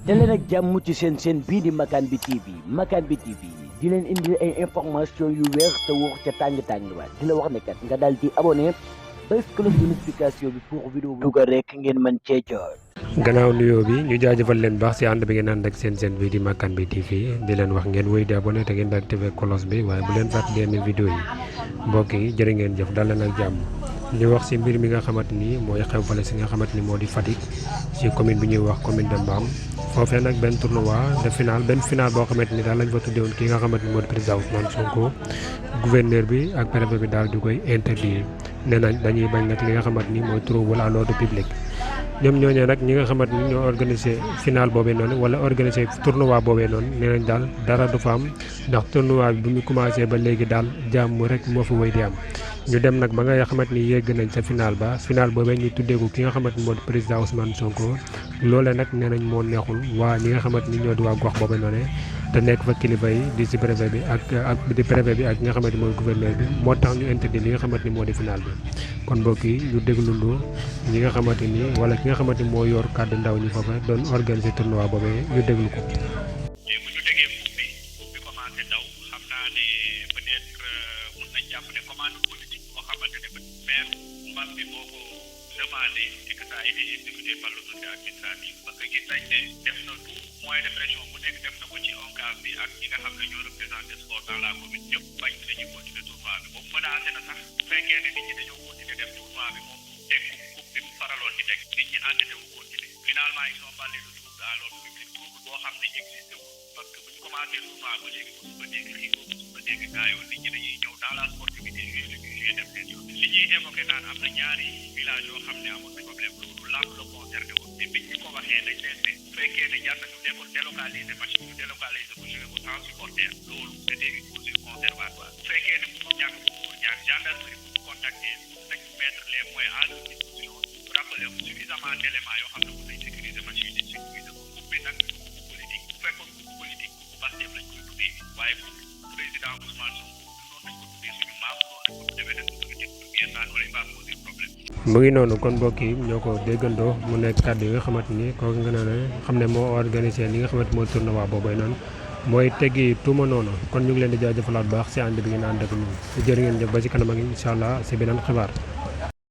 daleen ak jàmm ci seen bii di Makane bi TV Makane bi TV di leen indi ay information yu wér te wóor ca tàng ba di la wax ne kat nga daal di abonné bés cloche de notification bi pour vidéo bi dugal rek ngeen mën cee jot. gannaaw nuyoo bi ñu jaajëfal leen baax si ànd bi ngeen ànd ak seen bii di Makane bi TV di leen wax ngeen wéy di abonné te ngeen di activé cloche bi waaye bu leen fàtte di aimé vidéo yi mbokk yi jërë ngeen jëf dal leen ak jàmm. ñu wax ci mbir mi nga xamante ni mooy xew fale si nga xamante ni moo di Fatick ci commune bi ñuy wax commune de Mbam foofee nag benn tournoi de final benn final boo xamante ni daal lañ fa tuddee woon ki nga xamante ni moo di président Ousmane Sonko gouverneur bi ak préfet bi daal di koy interdire nee nañ dañuy bañ nag li nga xamante ni mooy trouble à l'ordre public. ñoom ñooñee nag ñi nga xamante ni ñoo organisé final boobee noonu wala organisé tournoi boobee noonu nee nañ daal dara du fa am ndax tournoi bi bu ñu commencé ba léegi daal jàmm rek moo fi wéy di am. ñu dem nag ba nga xamante ni yegg nañ sa final ba final boobee ñu tuddee ko ki nga xamante ni moo di président Ousmane Sonko loolee nag nee nañ moo neexul waa ñi nga xamante ni ñoo di waa gox boobee noonu te nekk fa kilifa yi di si préfet bi ak di préfet bi ak ñi nga xamante ni mooy gouverneur bi moo tax ñu interdit li nga xamante ni moo di final bi. kon mbokk yi ñu déglundoo ñi nga xamante ni wala ki nga xamante ni moo yor kàddu ndaw ñi foofa doon organiser tournoi boobee ñu déglu ko. Mbam bi moo ko demandé et que ça a été exécuté par l'autorité administrative parce que gis nañ ne def na tout moyen de pression bu nekk def na ko ci ONCAV bi ak ñi nga xam ne ñoo représenté sport dans la commune ñëpp bañ dañuy continuer tournoi bi boobu menacé na sax bu fekkee ne nit ñi dañoo continuer def tournoi bi moom teg coupe bi mu faraloon di teg nit ñi entêté wu continuer finalement ils ont parlé de trouble à l'ordre public trouble boo xam ne existé wu parce que bu ñu commencé tournoi ba léegi mosu ba dégg xiiroo mosu ba dégg gaayoo nit ñi dañuy ñëw dans la sportivité juillet dem seen yoon li ñuy évoqué naan am na ñaari village yoo xam ne amoon na problème loolu lamb la concerné woon te biñ ñu ko waxee dañ leen ne bu fekkee ne jar nañu defoon délocaliser match ñu délocaliser ko joué ko sans supporter loolu c'est des mesures conservatoires bu fekkee ne mënul ñàkk bu mënul ñàkk gendarmerie bu contacter nañ mettre les moyens à leur disposition rappeler suffisamment d'éléments yoo xam ne mën nañ sécuriser match yi di sécuriser ko coupe bi nag coupe politique bu fekkoon coupe politique coupe Pastef lañ koy tuddee waaye président Ousmane Sonko noonu nañ ko tuddee suñu maam noonu nañ ko defee nag autorité bien ça n'aurait pas posé problème. mu ngi noonu kon mbokk yi ñoo ko déggandoo mu nekk kàddu yi nga xamante ni kooku nga ne xam ne moo organisé li nga xamante mooy tournoi boobay noonu mooy teggi tuuma noonu kon ñu ngi leen di jaajëfalaat baax si ànd bi ngeen ànd ak ñun jërë ngeen jëf ba ci kanam ak incha allah si beneen xibaar.